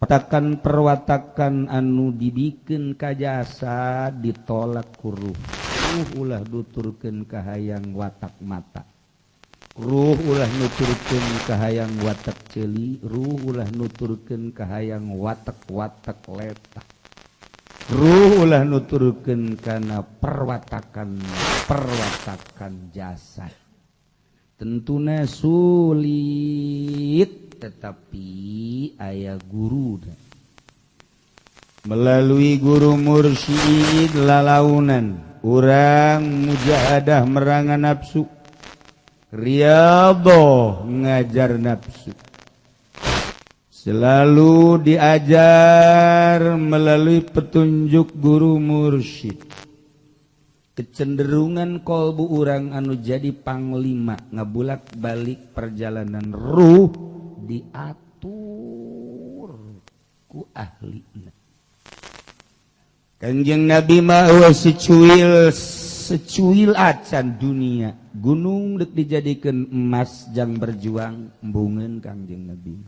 Perwatakan perwatakan anu dibikin kajasa ditolak ku ruh. Ruh ulah nuturkeun kahayang watak mata, ruh ulah nuturkeun kahayang watak ceuli, ruh ulah nuturkeun kahayang watak-watak letah, ruh ulah nuturkeun kana perwatakan perwatakan jasad. Tentuna sulit, tetapi aya guru melalui guru mursyid lalaunan urang mujahadah merangan nafsu, riyadhah ngajar nafsu, selalu diajar melalui petunjuk guru mursyid. Kecenderungan kolbu urang anu jadi panglima ngabulak balik perjalanan ruh diatur ku ahlina. Kanjeng Nabi mah secuil secuil acan dunia gunung dek dijadikan emas jang berjuang embungeun Kangjeng Nabi.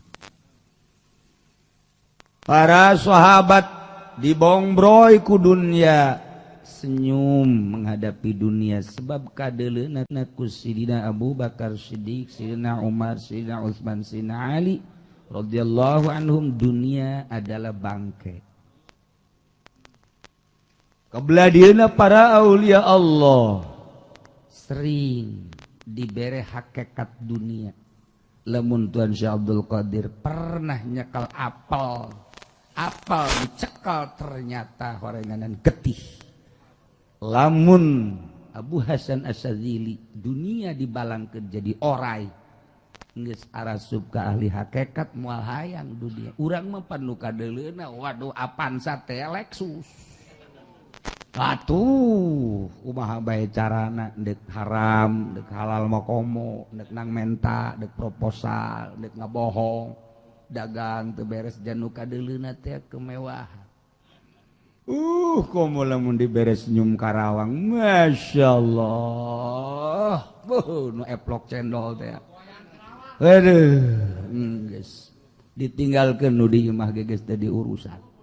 Para sahabat dibongbroy ku dunia, senyum menghadapi dunia sebab kadeleuna ku Sidina Abu Bakar Siddiq, Sidina Umar, Sidina Utsman, Sidina Ali radhiyallahu anhum, dunia adalah bangke. Kebeladieuna para aulia Allah sering dibere hakikat dunia. Lamun Tuan Syekh Abdul Qadir pernah nyekal apel, apel dicekal ternyata horenganan getih. Lamun Abu Hasan Asyadzili dunia dibalangkeun jadi orai, geus arasup ka ahli hakikat moal hayang dunia. Urang mah pan nu kadeuleuna waduh Avanza teh Lexus. Atuh kumaha bae carana deuk haram deuk halal mah komo, deuk nang menta, deuk proposal, deuk ngabohong, dagang teu beres janu kadeuleuna teh kemewahan. Komo lamun diberes senyum Karawang, Masya Allah, nu eplok cendol teh. Aduh, geus ditinggalkeun nu di imah ge geus teu diurusan.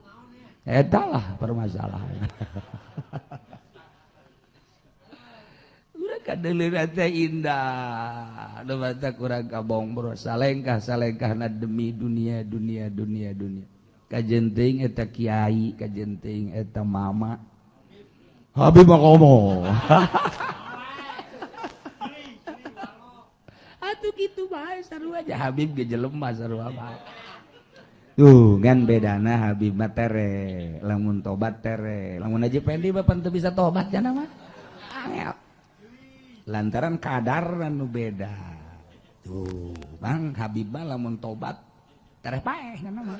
Eta lah permasalahan. Urang kadeuleuna teh indah, nu mata kurang kabongbro, salengkah salengkahna demi dunia dunia dunia dunia. Kajen teuing eta kiai, kajen teuing eta mama. Habib mah komo. Atuh kitu bae sarua aja Habib ge jelema sarua bae. Tuh ngan bedana Habib mah tere, lamun tobat tere, lamun Haji Pendi mah pan teu bisa tobat cenah mah. Angel. Lantaran kadar nu beda. Tuh, Bang Habib mah lamun tobat tereh paeh cenah mah.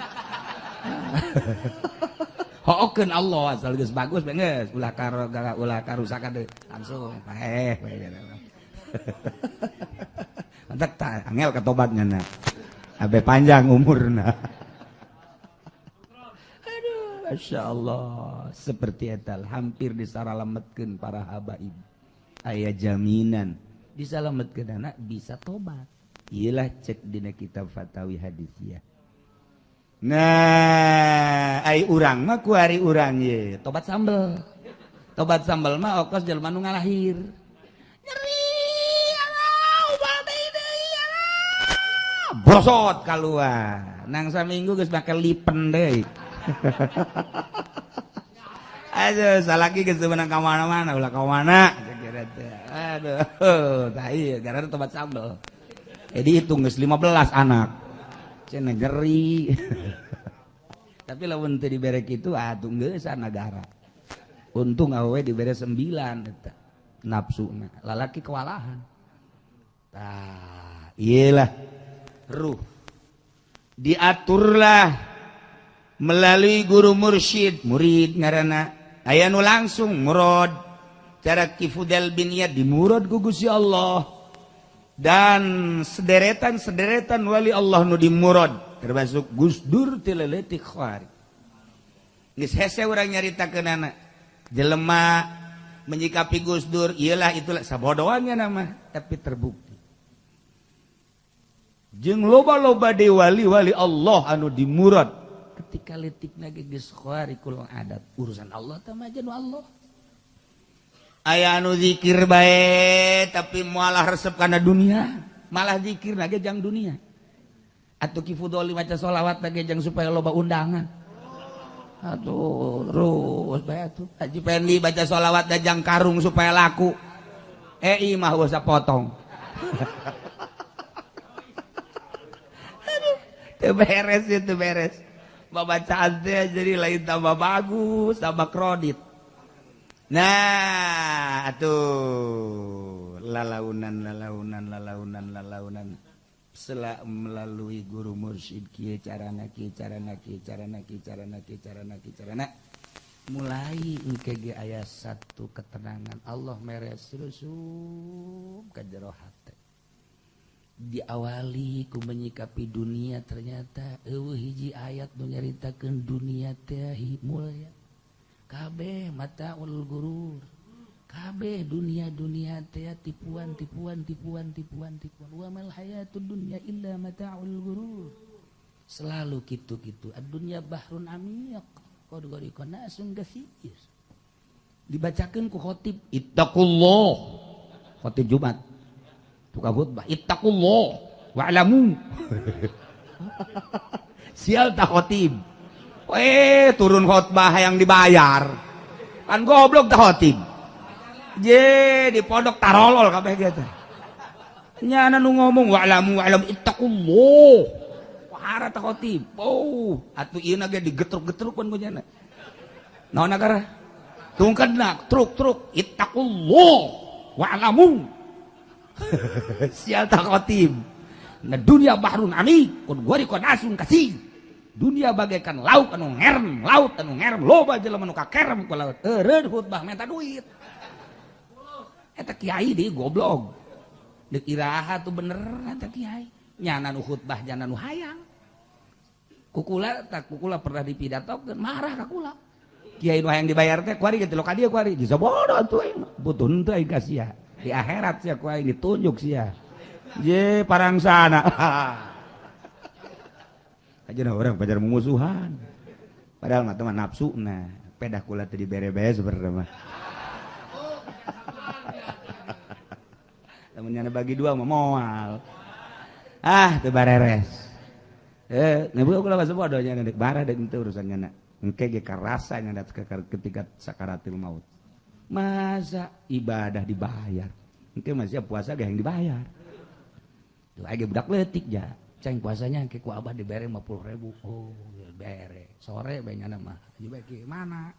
Hookeun Allah asal geus bagus bae geus ulah karo ulah karusakan deui langsung paeh bae. Mantak tah angel katobatnya na. Abe panjang umurna. Aduh, Masya Allah, seperti etal hampir disaralametkeun para habaib. Aya jaminan disalametkeun anak bisa tobat. Iyalah cek dina kitab Fatawi Hadisiyah. Nah, ai urang mah ku ari urang ye, tobat sambel. Tobat sambel mah okos jelema nu ngalahir. Nyeri, alah, ubah deui deui, alah. Brosot kaluar. Nang saminggu geus make lipen deui. Aduh, salaki geus teu meunang ka mana-mana, ulah ka mana kira teh. Aduh, tah ieu gara tobat sambel. Jadi hitung geus 15 anak. Cenah nyeri. Tapi lamun teu dibere kitu atuh geus nagara. Untung awewe dibere 9 eta nafsuna. Lalaki kewalahan. Tah, iyalah ruh. Diaturlah melalui guru mursyid, murid ngaranna. Aya nu langsung murad. Cara Ki Fudel bin Iyad dimurad ku Gusti Allah. Dan sederetan-sederetan wali Allah nu dimurad termasuk Gus Dur ti leutik khawari. Geus hese urang nyaritakeunana. Jelema menyikapi Gus Dur iyalah itulah sabodoannya nama, tapi terbukti. Jeung loba-loba deui wali-wali Allah anu dimurad Ketika letik lagi geus kharikul adat urusan Allah teh mah jeung Allah. Aya anu zikir bae tapi malah resep kana dunia, malah zikir lagi jang dunia. Atuh Ki Fudoli maca sholawat lagi jang supaya loba undangan. Atuh terus bae atuh. Haji Pendi baca sholawat jang karung supaya laku. Eh imah usah potong. Aduh, teu beres itu beres. Babacaan teh jadi lain tambah bagus, tambah kredit. Nah, atuh lalaunan lalaunan lalaunan lalaunan sela melalui guru mursyid kieu carana kieu carana kieu carana kieu carana kieu carana kieu carana mulai engke ge aya satu ketenangan Allah meres rusum ka jero hate. Diawali ku menyikapi dunia ternyata eueuh hiji ayat nu nyaritakeun dunia teh mulya. Kabeh mataul gurur. Kabeh dunia-dunia teh tipuan tipuan tipuan tipuan tipuan. Wa mal hayatud dunya illa mataul gurur. Selalu kitu-kitu. Ad-dunya bahrun amiq. Qad gharika nasun katsir. Dibacakeun ku khotib ittaqullah. Khotib Jumat. Tukang khutbah ittaqullah wa'lamu. Sial tak khotib. Turun khotbah yang dibayar. Kan goblok tak khotib. Je di pondok tarolol kabeh gitu. Nyana nu ngomong wa'lamu wa'lam ittaqullah. Wahara tak khotib. Oh, atuh ieu ge digetruk-getruk kan ku nyana. Naon agara? Tungkedna truk-truk ittaqullah wa'lamu. Sial tak khotib. Nah dunia bahrun amiq, kun gharika nasun katsir. Dunia bagaikan laut anu ngerem, laut anu ngerem, loba jelema nu kakerem ku laut. Eureun khutbah minta duit. Eta kiai deui goblok. Deuk iraha tuh bener eta kiai. Nyana nu khutbah jana nu hayang. Kukula tak kukula pernah dipidatokeun, marah ka kula. Kiai nu hayang dibayar teh kuari ge ka dieu kuari. Bisa bodoh atuh aing. Butuh henteu aing ka sia. Di akhirat sia ku aing ditunjuk sia. Je parangsana. Aja orang pacar mumusuhan. Padahal mah teman nafsu nah, pedah kula teh dibere-bere sebenarnya mah. Lamun nyana bagi dua mah moal. Ah, teu bareres. Nebu kula mah bodoh nya deuk barah deuk henteu urusan nyana. Engke ge karasa nyana ketika sakaratil maut. Masa ibadah dibayar. Engke mah sia puasa ge yang dibayar. Tuh aya budak leutik ja. Ceng puasanya ke ku abah dibere 50.000. Oh, bere. Sore bae nyana mah. Haji bae ki mana?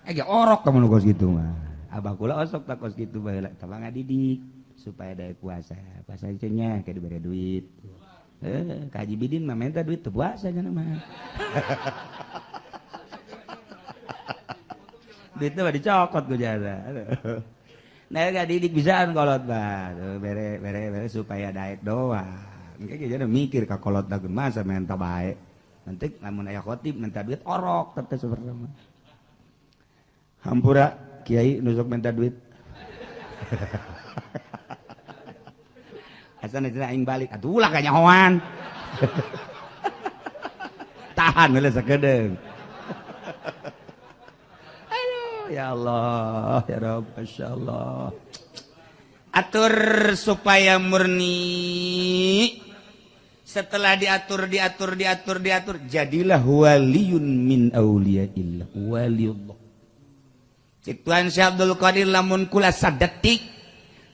Ge orok kamu nu kos kitu mah. Abah kula osok tak kos kitu baheula tah ngadidik supaya daek puasa. Puasa nya ke dibere duit. Ka Haji Bidin mah minta duit teu puasa nyana mah. Duitnya mah dicokot ku jasa. Nah, ngadidik bisaan kolot mah. Bere bere bere supaya daek doang. Engke jadi mikir ka kolot dageun masa minta bae. Nanti lamun aya khotib minta duit orok teh sebenarnya mah. Hampura kiai nusuk minta duit. Asana cenah aing balik atuh ulah kanyahoan. Tahan heula sakedeung. Aduh ya Allah ya Rabb masyaallah. Atur supaya murni. Setelah diatur, diatur, diatur, diatur, jadilah waliyun min auliyaillah, waliullah. Cik Tuhan Syekh Abdul Qadir lamun kula sadetik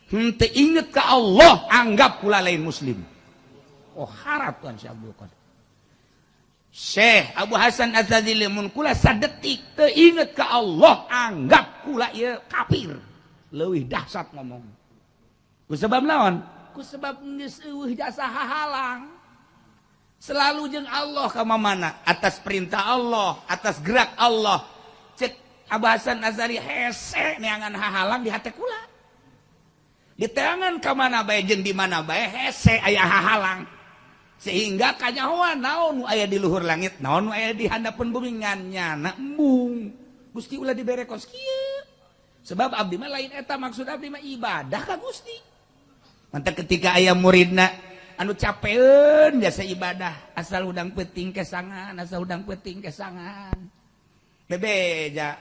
henteu inget ka Allah, anggap kula lain muslim. Oh harap Tuhan Syekh Abdul Qadir. Syekh Abu Hasan Az-Zadzili mun kula sadetik teu inget ka Allah, anggap kula ieu kafir. Leuwih dahsyat ngomong. Ku sebab naon? Ku sebab geus eueuh jasa hahalang. Selalu jeung Allah ka mamana, atas perintah Allah, atas gerak Allah. Cek Abu Hasan Azhari hese neangan hahalang di hate kula. Di teangan ka mana bae jeung di mana bae hese aya hahalang. Sehingga kanyahoan naon nu aya di luhur langit, naon nu aya di handapeun bumi ngan nyana embung. Gusti ulah dibere kos kieu. Sebab abdi mah lain eta maksud abdi mah ibadah ka Gusti. Mantap ketika aya muridna anu capeun jasa ibadah asal udang peuting kesangan, asal udang peuting kesangan. Bebeja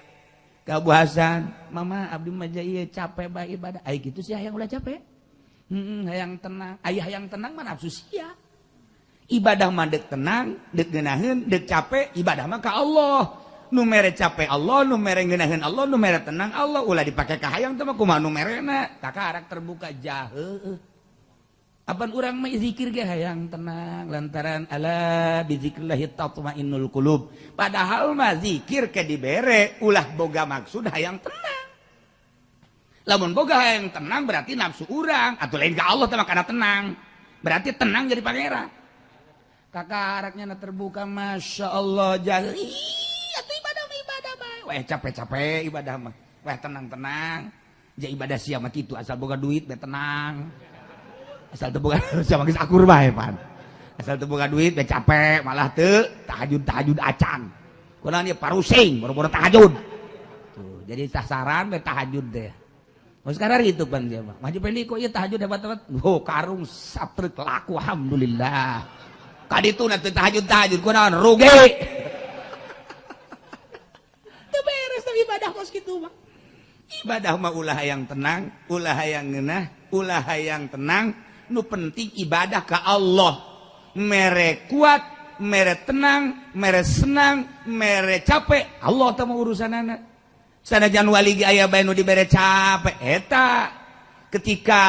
ka Abu Hasan, mama abdi mah ieu capek bae ibadah. Ai kitu sia hayang ulah capek. Hayang tenang. Ai hayang tenang mah nafsu sia. Ibadah mah deuk tenang, deuk ngeunaheun, deuk capek, ibadah mah ka Allah. Nu mere capek Allah, nu mere ngeunaheun Allah, nu mere tenang Allah. Ulah dipake ka hayang teh mah kumaha nu merena. Takarak terbuka jahe. Apan urang mah zikir ge hayang tenang lantaran ala bizikrillah tatmainnul qulub. Padahal mah zikir ke dibere ulah boga maksud hayang tenang. Lamun boga hayang tenang berarti nafsu urang atuh lain ka Allah teh mah kana tenang. Berarti tenang jadi pangeran. Kakaraknya terbuka Masya Allah jahe. Atuh ibadah mah ibadah bae. Weh capek-capek ibadah mah. Weh tenang-tenang. Ja ibadah sia mah kitu asal boga duit bae tenang. Asal teu boga sia mah geus akur bae pan. Asal teu boga duit bae capek malah teu tahajud-tahajud acan. Kunaon ieu parusing boro-boro tahajud. Tuh, jadi sasaran bae tahajud teh. Oh sekarang itu pan dia mah. Maju pendi kok ieu tahajud hebat-hebat. Oh karung satrek laku alhamdulillah. Kaditu na teu tahajud-tahajud kunaon rugi. Beres tapi ibadah kos kitu mah. Ibadah mah ulah hayang tenang, ulah hayang ngeunah, ulah hayang tenang, nu penting ibadah ka Allah. Mere kuat, mere tenang, mere senang, mere capek, Allah teh mah urusanana. Sanajan wali ge aya bae nu dibere capek eta ketika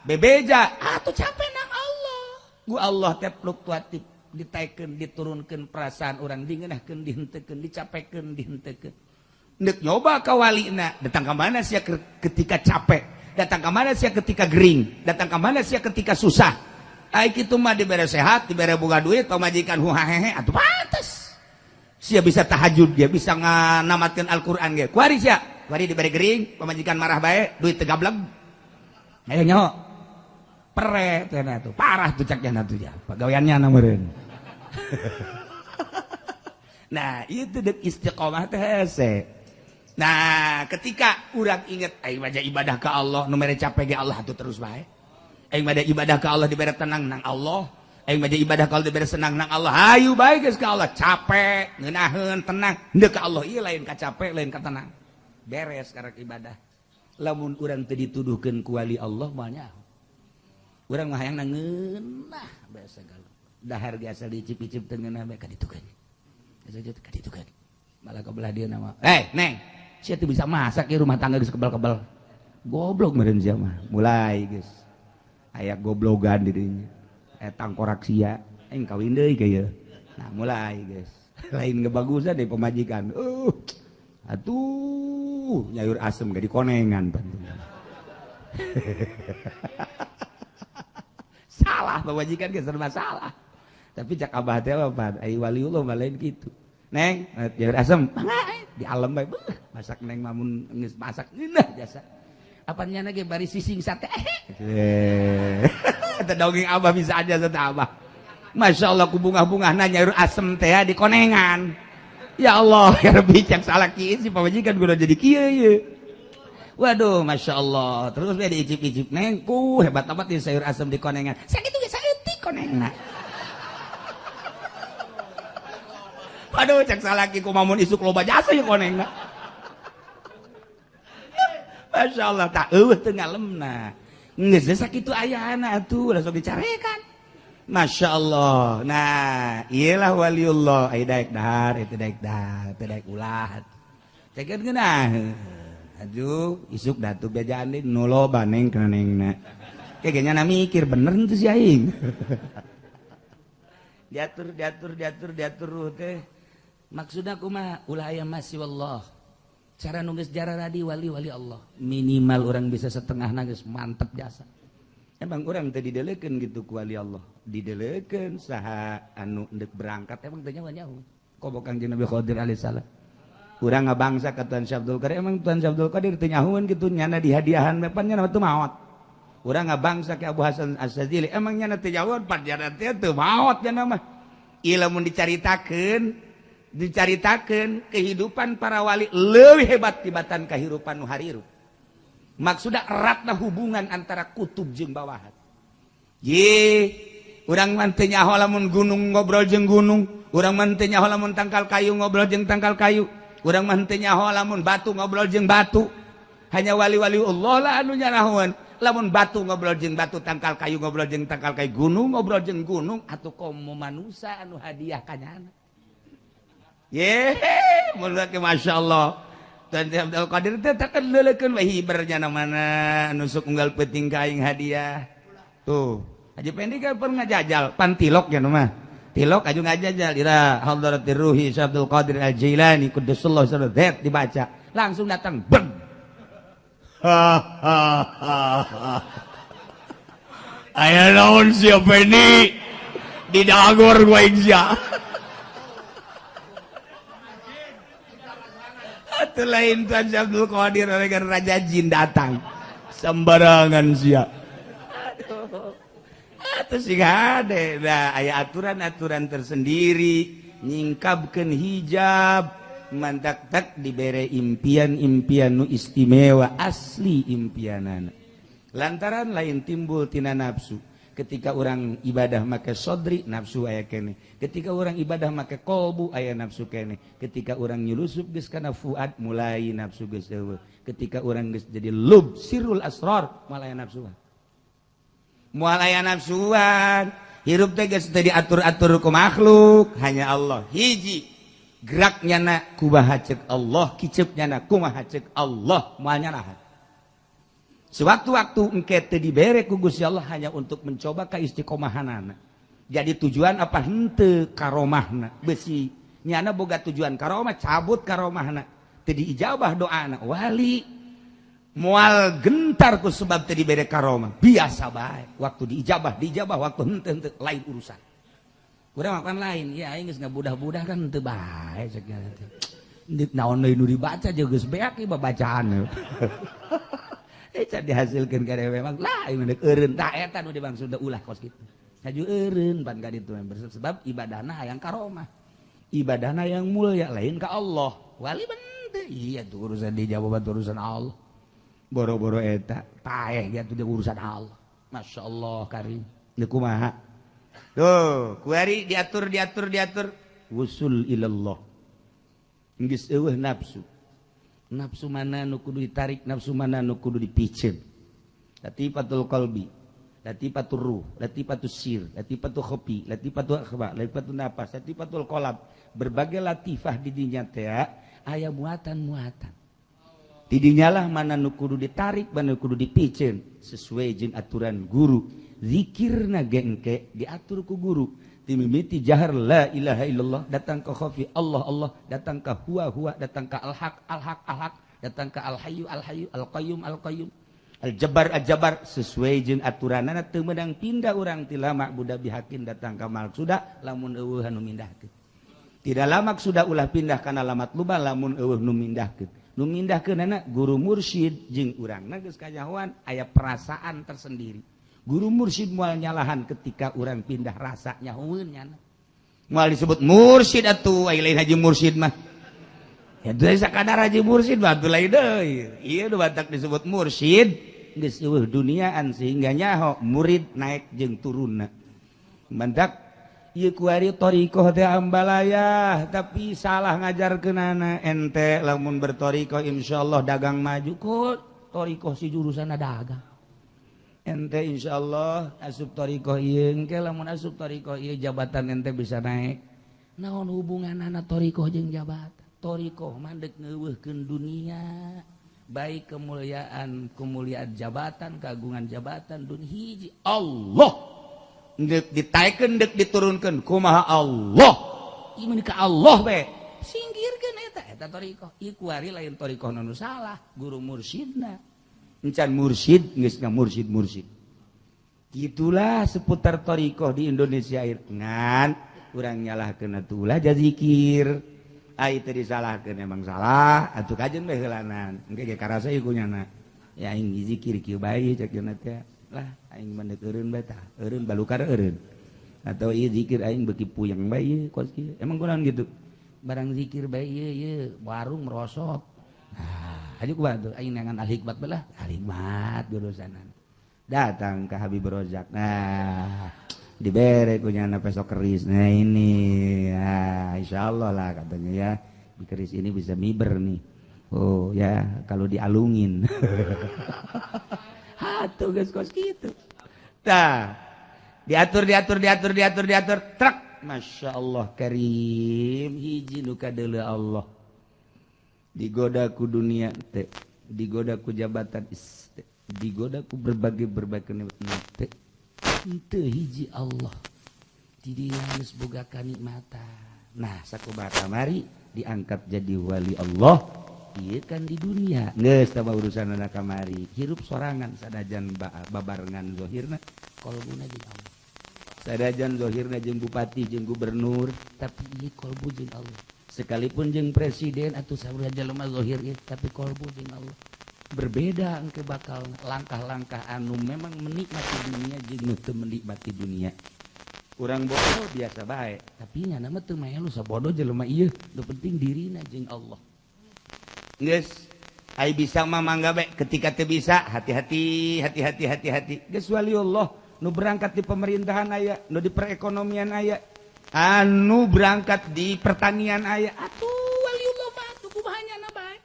bebeja atuh capek nang Allah. Ku Allah teh fluktuatif. Ditaikeun diturunkeun perasaan orang dingeunahkeun dihenteukeun dicapekeun dihenteukeun. Deuk nyoba ka walina, datang ka mana sia ketika capek, datang ka mana sia ketika gering, datang ka mana sia ketika susah. Ai kitu mah dibere sehat, dibere boga duit, pamajikan huhahehe atuh pantes. Sia bisa tahajud dia bisa nganamatkeun Al-Qur'an ge. Kuari sia, kuari dibere gering, pamajikan marah bae, duit teu gableg. Ayo nyaho. Pere teh tuh, parah tuh caknya tuh ya, pagaweannya meureun. Nah, itu dek istiqomah teh hese. Nah, ketika urang inget aing mah ibadah ka Allah, nu mere capek ge Allah atuh terus bae. Aing mah ibadah ka Allah dibere tenang nang Allah. Aing mah ibadah ka Allah dibere senang nang Allah. Hayu bae geus ka Allah, capek, ngeunaheun, tenang, henteu ka Allah ieu lain ka capek, lain ka tenang. Beres karek ibadah. Lamun urang teu dituduhkeun ku wali Allah moal nyaho. Urang mah hayang ngeunah bae sagala. Dahar ge asal dicip-icip teu ngeunah bae ka ditu kan. Asa ka ditu kan. Malah ka belah dieu mah. Eh, Neng, sia teu bisa masak ieu rumah tangga geus kebal-kebal. Goblok meureun sia mah. Mulai geus. Aya goblogan di dinya. Aya tangkorak sia, aing kawin deui ka ieu. Nah, mulai geus. Lain ngebagusan deui pamajikan. Atuh, nyayur asem ge dikonengan pan. Salah pamajikan ge serba salah. Tapi cak abah teh apa? Ai waliullah mah lain kitu. Neng, nyayur asem, mangga di alam bae. Beuh, masak neng mah mun geus masak ngeunah jasa. Apa nyana ge bari sising sate. Eta dongeng abah bisa aja sate abah. Masya Allah ku bungah-bungahna nyayur asem teh di konengan. Ya Allah, ya Rabbi cak salah kieu si pamajikan kudu jadi kieu ieu. Waduh, Masya Allah. Terus dia diicip-icip. Neng, ku hebat amat di sayur asem di konengan. Sakitu ge saeutik konengna. Waduh, cek salaki ku mamun isuk loba jasa ieu konengna. Masya Allah, tak eueuh teu ngalemna. Geus sakitu ayana atuh, langsung dicarekan. Masya Allah. Nah, iyalah waliullah. Aya daek dahar, itu daek dahar, teu daek ulah. Cekeun geunah. Aduh, isuk datu bejaan deui nu loba neng kana nengna. Kayaknya na mikir bener henteu si aing. Diatur diatur diatur diatur teh. Maksudna kumaha? Ulah aya masih wallah. Cara nu geus jararadi wali-wali Allah. Minimal orang bisa setengah geus mantep jasa. Emang orang teh didelekeun gitu ku wali Allah. Didelekeun saha anu endek berangkat emang teh nyawa-nyawa. Komo Kangjeng Nabi Khidir alaihissalam. Urang ngabangsa ka Tuan Syekh Abdul Qadir, emang Tuan Syekh Abdul Qadir teu nyahueun kitu nyana dihadiahan pan nyana teu maot. Urang ngabangsa ka Abu Hasan Asy-Syadzili, emang nyana teu nyahueun pan nyana teh teu maot nyana mah. Ieu lamun dicaritakeun kehidupan para wali leuwih hebat tibatan kahirupan nu harirup. Maksudna eratna hubungan antara kutub jeung bawahan. Ye, urang mah teu nyaho lamun gunung ngobrol jeung gunung, urang mah teu nyaho lamun tangkal kayu ngobrol jeung tangkal kayu, urang mah teu nyaho lamun batu ngobrol jeung batu. Hanya wali-wali Allah lah anu nyarahoan. Lamun batu ngobrol jeung batu, tangkal kayu ngobrol jeung tangkal kayu, gunung ngobrol jeung gunung, atuh komo manusa anu hadiah kanyana. Ye, mun Masya Allah. Tuan Abdul Qadir teh takkan leulekeun we hibernya mana nusuk unggal peuting ka aing hadiah. Tuh, Haji Pendi kan pernah ngajajal pantilok ya mah. Tilok aju ngajajal ila hadratir ruhi Syekh Abdul Qadir Al-Jailani quddasallahu sirrahu dibaca. Langsung datang beng. Ha ha ha. Aya naon sia Pendi? Di dagor gua aing sia. Atuh lain Tuan Abdul Qadir dengan raja jin datang. Sembarangan sia. Aduh. Atuh sing hade. Nah, aya aturan-aturan tersendiri nyingkabkeun hijab mantak tak dibere impian-impian nu istimewa asli impianana. Lantaran lain timbul tina nafsu. Ketika orang ibadah make sodri nafsu aya kene. Ketika orang ibadah make kolbu aya nafsu kene. Ketika orang nyulusup geus kana fuad mulai nafsu geus eueuh. Ketika orang geus jadi lub sirul asrar moal aya nafsuan. Moal aya nafsuan. Hirup teh geus teu diatur-atur ku makhluk, hanya Allah. Hiji geraknya na kumaha ceuk Allah, kiceupnya na kumaha ceuk Allah, moal nyarahan. Sewaktu-waktu engke teu dibere ku Gusti Allah hanya untuk mencoba kaistiqomahanana. Jadi tujuan apa henteu karomahna? Besi nyana boga tujuan karomah, cabut karomahna. Teu diijabah doana. Wali moal gentar ku sebab teu dibere karomah. Biasa bae. Waktu diijabah, diijabah, waktu henteu henteu lain urusan. Urang makan lain, ya aing geus ngabudah-budah kan henteu bae cek nya teh. Naon deui nu dibaca jeung geus beak ieu bacaan. Can dihasilkeun ka dewe mah lah ieu mah eureun tah eta nu dimaksud ulah kos kitu. Haju eureun pan ka ditu sebab ibadahna hayang karomah. Ibadahna yang mulia lain ka Allah. Wali bende iya tuh urusan dijawab urusan Allah. Boro-boro eta paeh ge atuh urusan Allah. Masya Allah karim. Deui kumaha? Tuh, kuari diatur diatur diatur wusul ilallah. Geus eueuh nafsu. Nafsu mana nu kudu ditarik, nafsu mana nu kudu dipiceun. Latifatul qalbi, latifatul ruh, latifatul sir, latifatul khafi, latifatul akhfa, latifatul nafas, latifatul qalb. Berbagai latifah di dinya teh aya muatan-muatan. Di dinya lah mana nu kudu ditarik, mana nu kudu dipiceun sesuai jeung aturan guru. Zikirna ge engke diatur ku guru. Timimiti jahar la ilaha illallah, datang ke khafi Allah Allah, datang ke huwa huwa, datang ke al-haq al-haq al-haq, datang ke al-hayyu al-hayyu, al-qayyum al-qayyum, al-jabbar al-jabbar, sesuai jeung aturanana teu meunang pindah urang ti lama budak bihakin datang ka maksuda lamun eueuh anu mindahkeun. Tidak lama sudah ulah pindah kana lamat luba lamun eueuh nu mindahkeun. Nu mindahkeunana guru mursyid jeung urangna geus kanyahoan aya perasaan tersendiri. Guru mursyid moal nyalahan ketika orang pindah rasa nyahueun nyana. Moal disebut mursyid atuh ai lain haji mursyid mah. Ya teu sakadar haji mursyid mah atuh lain deui. Ieu nu batak disebut mursyid geus eueuh duniaan sehingga nyaho murid naik jeung turunna. Mantak ieu kuari thariqah teh ambalayah tapi salah ngajarkeunana ente lamun berthariqah insyaallah dagang maju kok thariqah si jurusanna dagang. Ente insyaallah asup thariqah ieu engke lamun asup thariqah ieu jabatan ente bisa naik. Naon hubunganana thariqah jeung jabatan? Thariqah mah deuk ngeuweuhkeun dunia, baik kemuliaan, kemuliaan jabatan, keagungan jabatan dunia hiji Allah. Deuk ditaekeun deuk diturunkeun kumaha Allah. Ieu mah ka Allah bae. Singkirkeun eta eta thariqah. Ieu kuari lain thariqah nu salah, guru mursyidna. Encan mursyid geus mursyid mursyid. Gitulah seputar thariqah di Indonesia ngan urang nyalahkeun atuh ulah jazikir. Ai teu disalahkeun emang salah atuh kajeun bae heulanan. Engke ge karasa ieu kunyana. Ya aing zikir kieu bae cek jeung teh. Lah aing mah deuk eureun bae tah, eureun balukar eureun. Atau ieu zikir aing beuki puyeng bae ieu kos kieu. Emang kunaon gitu? Barang zikir bae ieu ieu warung merosot. Nah, aja kumaha tuh aing neangan al-hikmat belah, al-hikmat jurusanan. Datang ke Habib Rozak. Nah, dibere ku nyana pesok keris. Nah ini, ya, insya Allah lah katanya ya. Di keris ini bisa miber nih. Oh ya, kalau dialungin. Atuh geus kos kitu. Tah, diatur diatur diatur diatur diatur truk. Masya Allah karim, hiji nu kadeuleu Allah. Digoda ku dunia teh, digoda ku jabatan is teh, digoda ku berbagai-berbagai nikmat teh. Henteu hiji Allah. Di dieu geus boga kanikmatan. Nah, sakumaha kamari diangkat jadi wali Allah. Ieu kan di dunia. Geus tah urusanana kamari. Hirup sorangan sanajan babarengan zahirna kolbuna jeung Allah. Sanajan zahirna jeung bupati jeung gubernur, tapi ieu kolbu jeung Allah. Sekalipun jeung presiden atau sabaraha jelema zahir ieu, tapi kolbu jeung Allah. Berbeda engke bakal langkah-langkah anu memang menikmati dunia jeung nu teu menikmati dunia. Urang bodoh biasa bae, tapi nyana mah teu melu sabodo jelema ieu, nu penting dirina jeung Allah. Geus, ai bisa mah mangga bae, ketika teu bisa hati-hati hati-hati hati-hati. Geus waliullah nu berangkat di pemerintahan aya, nu di perekonomian aya, anu berangkat di pertanian aya. Atuh waliullah mah atuh kumaha nyana bae.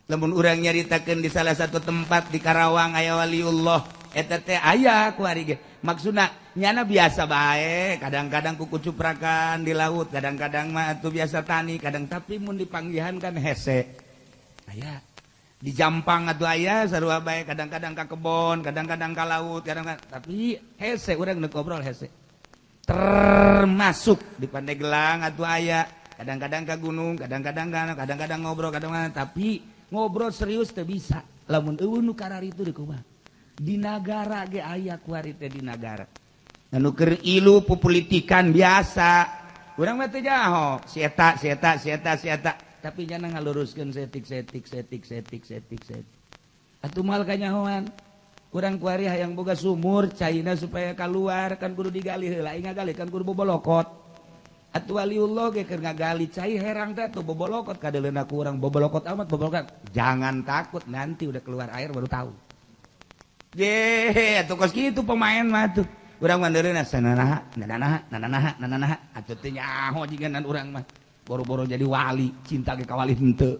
Lamun urang nyaritakeun di salah satu tempat di Karawang aya waliullah, eta teh aya kuari ge. Maksudna nyana biasa bae, kadang-kadang kukucuprakan di laut, kadang-kadang mah atuh biasa tani, kadang tapi mun dipanggihan kan hese. Aya di Jampang atuh aya sarua bae, kadang-kadang ka kebon, kadang-kadang ka laut, kadang-kadang tapi hese urang nu ngobrol hese. Termasuk di Pandeglang atuh aya, kadang-kadang ka gunung, kadang-kadang kadang-kadang ngobrol, kadang-kadang tapi ngobrol serius teu bisa. Lamun eueuh nu kararitu di kumaha? Di nagara ge aya kuari teh di nagara. Anu keur ilu pupolitikan biasa. Urang mah teu jaho, si eta si eta si eta si eta, tapi jangan ngaluruskeun setik setik setik setik setik setik. Atuh moal kanyahoan. Urang kuari hayang boga sumur caina supaya keluar kan kudu digali heula, aing ngagali kan kudu bobolokot. Atuh waliullah ge keur ngagali cai herang teh atuh bobolokot kadeuleuna ku urang bobolokot amat bobolokot. Jangan takut, nanti udah keluar air baru tahu. Ye, atuh kos kitu pemain mah tuh. Urang mah deuleuna sananaha, nananaha, nananaha, nananaha. Atuh teu nyaho jiganan urang mah. Boro-boro jadi wali, cinta ge ka wali henteu.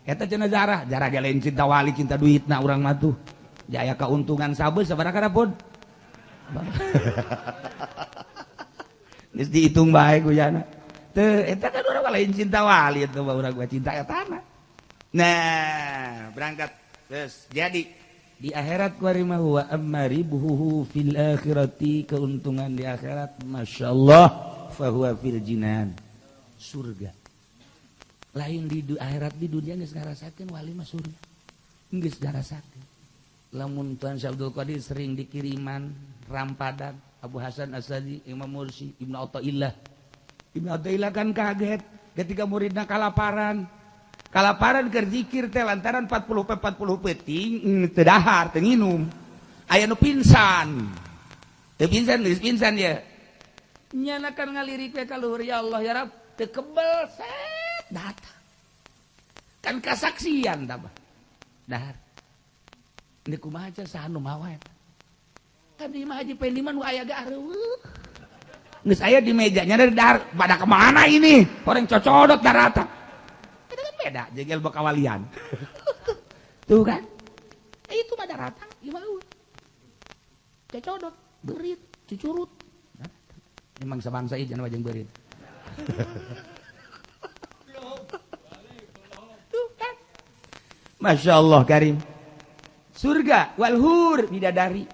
Eta cenah jarah, jarah ge lain cinta wali, cinta duitna urang mah tuh. Jaya keuntungan sabeus sabaraha pun. Geus dihitung bae ku jana. Teu eta kan urang lain cinta wali eta mah urang mah cinta etana. Nah, berangkat terus jadi di akhirat kuari mah wa amaribuhu fil akhirati, keuntungan di akhirat masyaallah fahuwa fil jinan, surga. Lain di akhirat, di dunia geus ngarasakeun wali mah surga. Geus ngarasakeun. Lamun Tuan Syekh Abdul Qadir sering dikiriman rampadan Abu Hasan Asadi, Imam Mursi, Ibnu Athaillah. Ibnu Athaillah kan kaget ketika muridna kalaparan. Kalaparan keur zikir teh lantaran 40 peuting teu dahar, teu nginum. Aya nu pingsan. Teu pingsan, geus pingsan ya. Nyana kan ngalirik we ka luhur, ya Allah ya Rabb, teu kebel set datang. Kan kasaksian tah dahar. Ini kumaha aja saha nu mawa eta. Kan di imah Haji Pendi mah nu aya ge areueuh. Geus aya di mejanya dari dahar, pada kemana ini? Orang cocodot darata. Itu kan beda, jegel bekawalian. Tuh kan? Itu mah darata, imah eueuh. Cocodot, beurit, cucurut. Emang sabangsa ieu jangan jeung beurit. Tuh kan? Masya Allah karim. Surga walhur bidadari.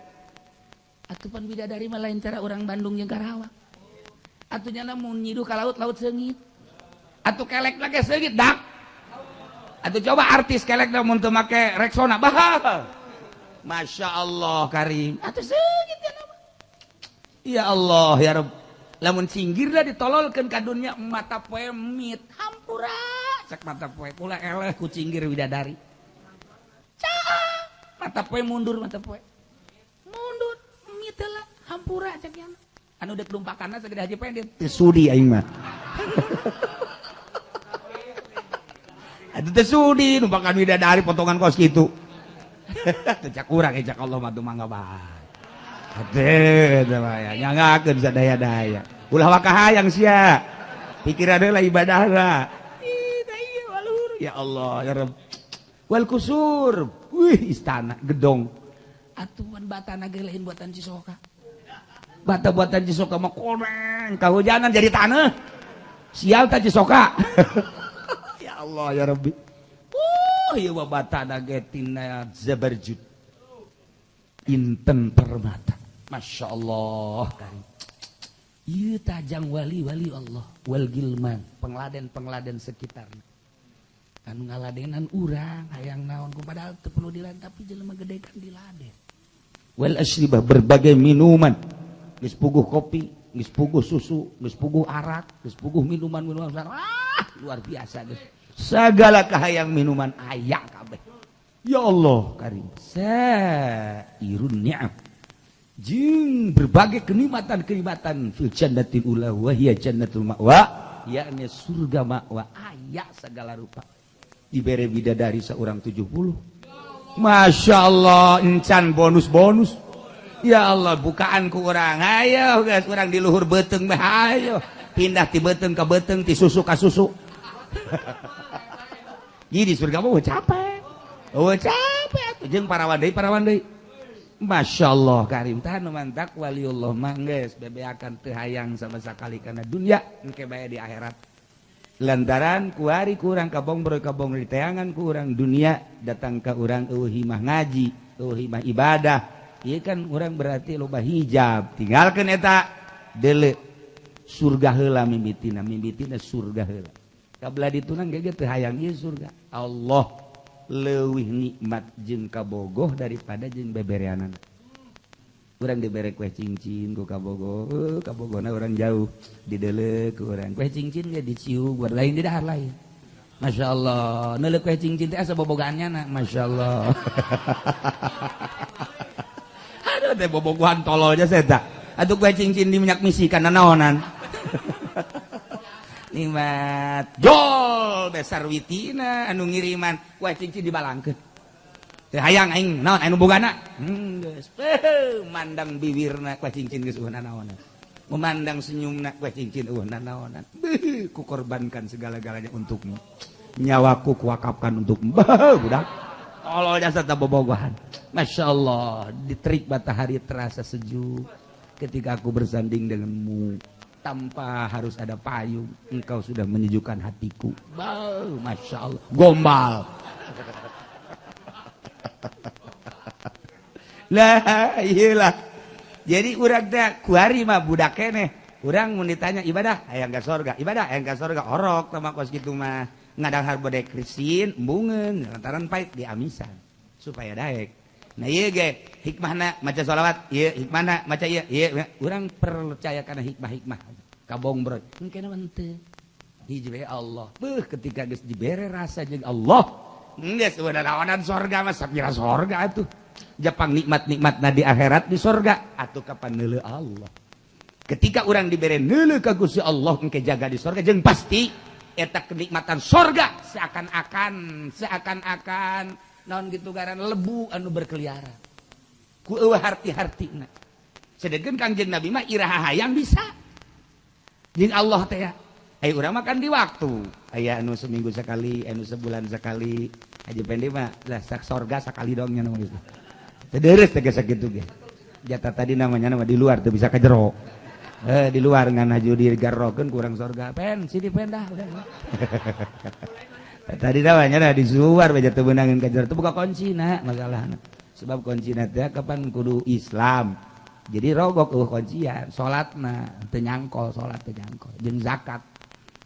Atuh pan bidadari mah lain cara orang Bandung jeung Karawang. Atuh nyana mun nyiduh ka laut, laut seungit. Atuh kelek lagi seungit dak. Atuh coba artis kelek mun teu make Rexona bah. Masya Allah karim. Atuh seungit ya nama. Ya Allah ya Rabb. Lamun singgirna ditololkeun ka dunya mata poe mit hampura cek mata poe kula eleh ku cinggir bidadari. Caa mata poe mundur, mata poe mundur mit heula hampura cek yana. Anu dek lumpakanna sagede Haji Pendit teu sudi aing mah. Atuh teu sudi numpakan bidadari potongan kos kitu. Teu cak urang cak Allah mah mangga bae. Hade teh mah ya nyangakeun sadaya-daya. Ulah waka hayang sia. Pikiran heula ibadahna. Ih tah ieu waluhur. Ya Allah ya Rabb. Wal kusur. Wih istana gedong. Atuan batana ge lain buatan Cisoka. Bata buatan Cisoka mah koneng kahujanan jadi tanah. Sial ta Cisoka. Ya Allah ya Rabbi. Ieu mah batana ge tina zabarjud. Inten permata. Masya Allah karim. Ieu tajang wali-wali Allah wal gilman, pengladen-pengladen sekitarna. Anu ngaladenan urang hayang naon ku padahal teu perlu diladen tapi jelema gede kan diladen. Wal asyribah berbagai minuman. Geus puguh kopi, geus puguh susu, geus puguh arak, geus puguh minuman-minuman. Ah, luar biasa geus. Segala kahayang minuman aya kabeh. Ya Allah karim. Sairun ni'am. Jeung berbagai kenikmatan-kenikmatan fil jannatil ula wa hiya jannatul ma'wa, yakni surga ma'wa aya segala rupa. Dibere bidadari seorang 70. Masya Allah, encan bonus-bonus. Ya Allah, bukaan ku urang. Ayo guys, urang di luhur beuteung mah ayo. Pindah ti beuteung ka beuteung, ti susu ka susu. Jadi di surga mah capek. Oh capek atuh jeung parawan deui, parawan deui. Masya Allah karim tah nu mantak waliullah mah geus bebeakan teu hayang sama sakali kana dunya engke bae di akhirat. Lantaran kuari kurang kabongbroy kabong diteangan ku urang dunia datang ka urang eueuh himah ngaji, eueuh himah ibadah. Ieu kan urang berarti loba hijab. Tinggalkeun eta deuleu surga heula mimitina, mimitina surga heula. Kabla ditunang ge teu hayang ieu surga. Allah leuwih nikmat jeung kabogoh daripada jeung bebereanan. Urang dibere kue cincin ku kabogoh, kabogona urang jauh dideuleu ku urang. Kue cincin ge dicium buat lain di dahar lain. Masya Allah, neuleuh kue cincin teh asa bobogaannya na, Masya Allah. Aduh teh bobogohan tololnya saya tak. Atuh kue cincin di minyak misi kana naonan. Nikmat jol besar witina anu ngiriman kue cincin dibalangkeun. Teu hayang aing naon anu bogana. Geus mandang bibirna kue cincin geus eueuh nanaonan. Memandang senyumna kue cincin eueuh nanaonan. Beuh ku korbankan segala-galanya untukmu. Nyawaku kuwakafkan untukmu. Beuh budak. Tolol jasa teh bobogohan. Masya Allah, diterik matahari terasa sejuk ketika aku bersanding denganmu. Tanpa harus ada payung, engkau sudah menyejukkan hatiku. Bau, Masya Allah, gombal. Lah, iyalah. Jadi urang teh kuari mah budak keneh. Urang mun ditanya ibadah, hayang ka sorga, ibadah hayang ka sorga, orok teh mah kos kitu mah. Ngadahar bodek krisin, embungeun, lantaran pait diamisan supaya daek. Nah ieu ge hikmahna maca sholawat, ieu hikmahna maca ieu, ieu urang percaya kana hikmah-hikmah. Kabongbroy, engke mah henteu. Hiji we Allah. Beuh ketika geus dibere rasa jeung Allah, geus eueuh naonan sorga mah sapira sorga atuh. Japang nikmat-nikmatna di akhirat di sorga atuh kapan neuleuh Allah. Ketika urang dibere neuleuh ka Gusti Allah engke jaga di sorga jeung pasti eta kenikmatan sorga seakan-akan naon gitu garan lebu anu berkeliaran ku eueuh harti-hartina. Sedengkeun Kangjeng Nabi mah iraha hayang bisa jeung Allah teh ya. Aya urang mah kan di waktu aya anu seminggu sekali, anu sebulan sekali. Haji Pendi mah lah sak sorga sakali dong nya gitu. Teu deres teh geus sakitu ge. Jatah tadi namanya nama di luar teu bisa ka jero. Di luar ngan haju digarrokeun kurang sorga. Pen sini pen dah udah. Tadi namanya dah di luar bae teu beunangeun ka jero teu buka kuncina masalahna. Sebab kuncina teh kapan kudu Islam. Jadi rogok eueuh kuncian, salatna teu nyangkol, salat teu nyangkol, jeung zakat.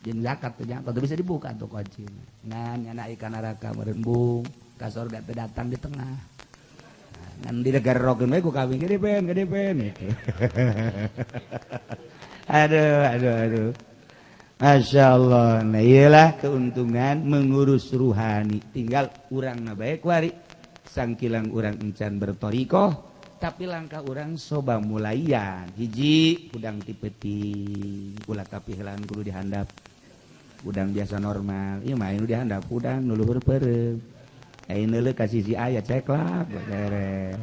Jeung zakat teu nyangkol teu bisa dibuka tuh kuncina. Ngan nyana ikan neraka merembung, ka sorga teu datang di tengah. Ngan digarrokeun we ku kawin gede pen, gede pen gitu. Aduh, aduh, aduh. Masya Allah. Nah iyalah keuntungan mengurus ruhani. Tinggal urang na bae kuari. Sangkilang urang encan bertorikoh, tapi langkah urang soba mulaian. Hiji udang tipeti, ulah kapihelan kudu dihandap. Udang biasa normal, ieu mah anu dihandap udang nu luhur peureum. Ayeuna leuk ka sisi aya ceklak beres.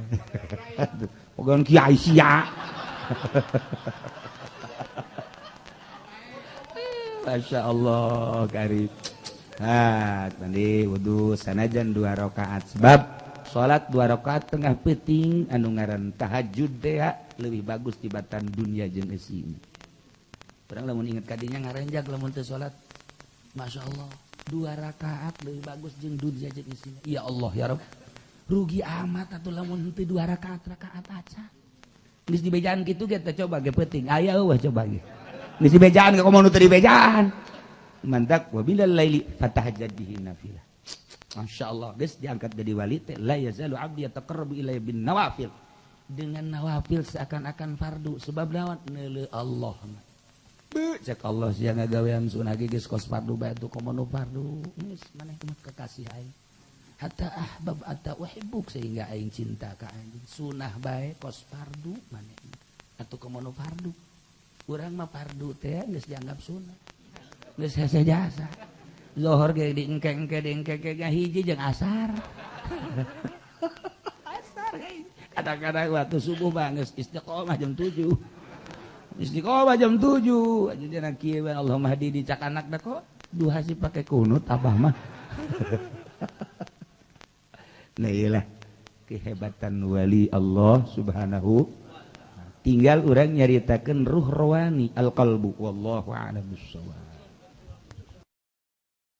Pogon kiai sia. Masya Allah karib. Ah, mandi wudu sanajan 2 rakaat sebab salat 2 rakaat tengah peuting anu ngaran tahajud teh leuwih bagus tibatan dunia jeung eusina. Urang lamun inget kadinya ngarenjag lamun teu salat. Masya Allah, 2 rakaat leuwih bagus jeung dunia jeung eusina. Ya Allah ya Rabb. Rugi amat atuh lamun teu 2 rakaat rakaat aca. Geus dibejaan kitu ge teh coba ge peuting. Aya eueuh coba ge. Geus dibejaan ge komo nu teu dibejaan. Mantak wa bilal laili fatahajjad bihi nafilah. Masya Allah, geus diangkat jadi wali teh la yazalu abdi yataqarrabu ilayya bin nawafil. Dengan nawafil seakan-akan fardu sebab lawan neuleuh Allah. Beuh cek Allah sia ngagawean sunah ge geus kos fardu bae tuh komo nu fardu. Geus maneh mah kekasih aing. Hatta ahbab atta uhibbuk sehingga aing cinta ka anjeun. Sunah bae kos fardu maneh. Atuh komo nu fardu. Urang mah fardu teh geus dianggap sunah. Geus hese jasa. Zohor ge diengke-engke diengke-engke hiji jeung asar. Asar kadang-kadang waktu subuh mah geus istiqomah jam 7. Istiqomah jam 7. Jadi kieu we Allahumma hadi dicak anak da kok duha sih pake kunut abah mah. Nah iyalah kehebatan wali Allah subhanahu. Tinggal urang nyaritakeun ruh rawani al-qalbu wallahu a'lam bissawab.